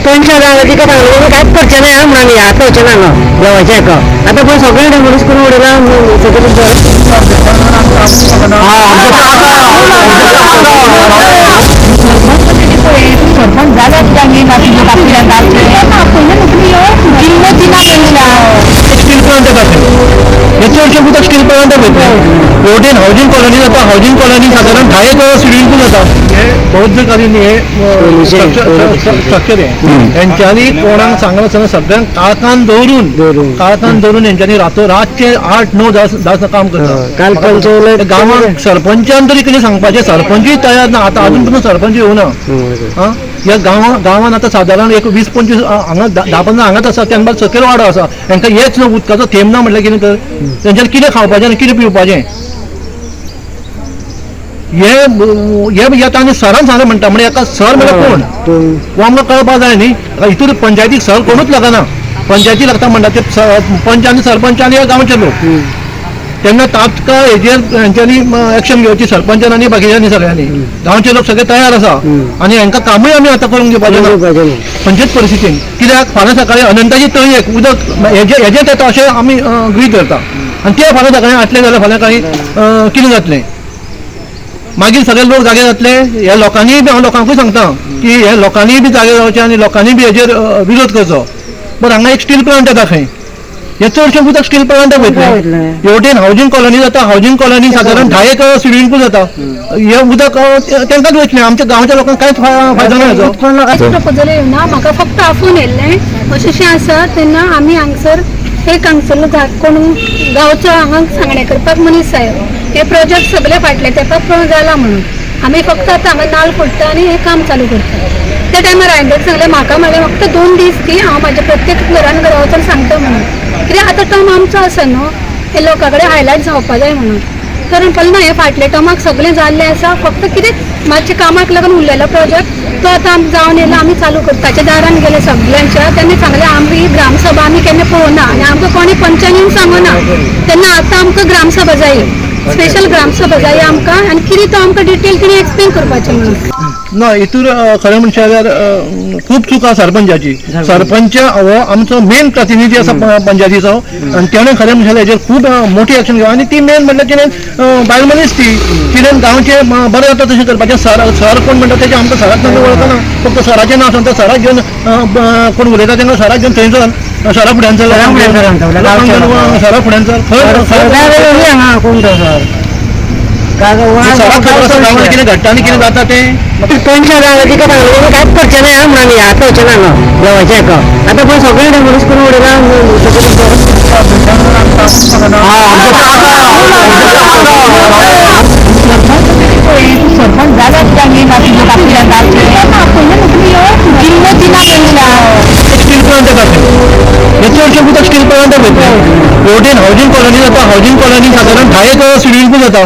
पंच तिका सांगलें कांयच करचें ना म्हणून आमी आतां वचना हांगा देवाचें हाका आतां पळय सगळें डेमोलिश करून उडयलां सगळें. सरपंच जाल्यार स्टील प्लांट येता हे चडशे उदक स्टील प्लांटाक वयतलें. हेवटेन हावजींग कॉलनी जाता, हावजींग कॉलनी सादारण 10 एक स्विमींग पूल जाता. हे बौद्धकालीन हे स्ट्रक्चर हे हेंच्यांनी कोणाक सांगनासतना सगळ्यांक काळखान दवरून, काळखान दवरून हेंच्यांनी रातचे 8, 9, 10, 10 काम करता. काल पंच गांवांत सरपंचान तरी कितें सांगपाचें, सरपंचूय तयार ना आतां, अजून पसून सरपंच येवना. आं ह्या गांवान आतां सादारण एक 20, 25 हांगा 10, 15 हांगाच आसा, तेन्ना सकयल वाडो आसा. हेंकां हेच ना, उदकाचो थेंब ना म्हटल्यार कितें तर तेंच्यांनी कितें खावपाचें आनी कितें पिवपाचें हे हे येता. आनी सरान सांगलें म्हणटा, म्हणजे एका सर म्हळ्यार कोण हो आमकां कळपाक जाय न्ही. हितून पंचायतीक सर कोणूच लागना, पंचायती लागता म्हणटा ते पंच आनी सरपंच आनी गांवचे लोक. तेन्ना तात्काळ हेजेर हेंच्यांनी एक्शन घेवची, सरपंचान आनी बाकीच्यांनी सगळ्यांनी. गांवचे लोक सगळे तयार आसा आनी हेंकां कामूय आमी आतां करूंक दिवपाचें ना खंयचेच परिस्थितीन. कित्याक फाल्यां सकाळीं अनंताची तळयेक उदक हेजेच येता अशें आमी गृहीत धरता आनी ते फाल्यां सकाळीं आटलें जाल्यार फाल्यां कांय कितें जातलें? मागीर सगळे लोक जागे जातले. ह्या लोकांनीय बी हांव लोकांकूय सांगता की ह्या लोकांनीय बी जागे जावचें आनी लोकांनी बी हेजेर विरोध करचो. बरं हांगा एक स्टील प्लांट येता खंय, हे चडशें उदक स्टील प्लांटाक वयतलें. हेवटेन हावजींग कॉलनी जाता, हावजींग कॉलनी सादारण 10 एक स्विमींग पूल जाता. हे उदक तांकांच वयतलें, आमच्या गांवच्या लोकांक कांयच फायदो ना हेजो. प्रपोजल येवना, म्हाका फक्त आफोवन येयल्लें अशें शें आसा. तेन्ना आमी हांगसर एक हांगसरलो कोण गांवचो हांगा सांगणें करपाक मनीस जायो, हे प्रोजेक्ट सगळे फाटले तेंपाक जाला म्हणून आमी फक्त आतां हांगा नाल फोडटा आनी हें काम चालू करता. त्या टायमार हांवें सांगलें म्हाका म्हणलें फक्त 2 दीस दी, हांव म्हाज्या प्रत्येक घरान घरा वचून सांगता म्हणून, कित्याक आतां टर्म आमचो आसा न्हू, हे लोकां कडेन हायलायट जावपा जाय म्हणून. तर म्हणपाक ना हें फाटल्या टर्माक सगळें जाल्लें आसा, फक्त कितें मातशें कामाक लागून उरलेलो प्रोजेक्ट तो आतां आमी जावन येयला, आमी चालू करता. ताच्या दारान गेले सगल्यांच्या, तेन्ना सांगलें आमी ग्रामसभा आमी केन्ना पळोवना आनी आमकां कोणी पंचान येवन सांगना, तेन्ना आतां आमकां ग्रामसभा जाय, स्पेशल ग्रामसभा जाय आमकां आनी कितें तो आमकां डिटेल कितें एक्सप्लेन करपाचें म्हणून. ना हितूर खरें म्हणचे जाल्यार खूब चूक आसा सरपंचाची. सरपंच हो आमचो मेन प्रतिनिधी आसा पंचायतीचो आनी तेणें खरें म्हणचे जाल्यार हेजेर खूब मोठी एक्शन घेवप. आनी ती मेन म्हणल्यार तिणें बायल मनीस ती तिणें गांवचें बरें जाता तशें करपाचें. सर कोण म्हणटा तेजें आमकां सराक तांकां वळखना, फक्त सराचें नांव सांगता, सराक घेवन कोण उलयता तांकां सराक घेवन थंय चल, सरा फुड्यान चल, सरा फुड्यान चल. सराक खबर आसा गांवांत कितें घडटा आनी कितें जाता तें. पंच तिका सांगलें कांयच करचें ना म्हणून आमी आतां वचना हांगा देवाचें हाका आतां पळय सगळें डेमोलिश करून उडयलां. सरपंच जाल्यार स्टील प्लांट येता हे चडशें उदक स्टील प्लांटाक वयतलें. हेवटेन हावजींग कॉलनी जाता, हावजींग कॉलनी सादारण 10 एक स्विमींग पूल जाता.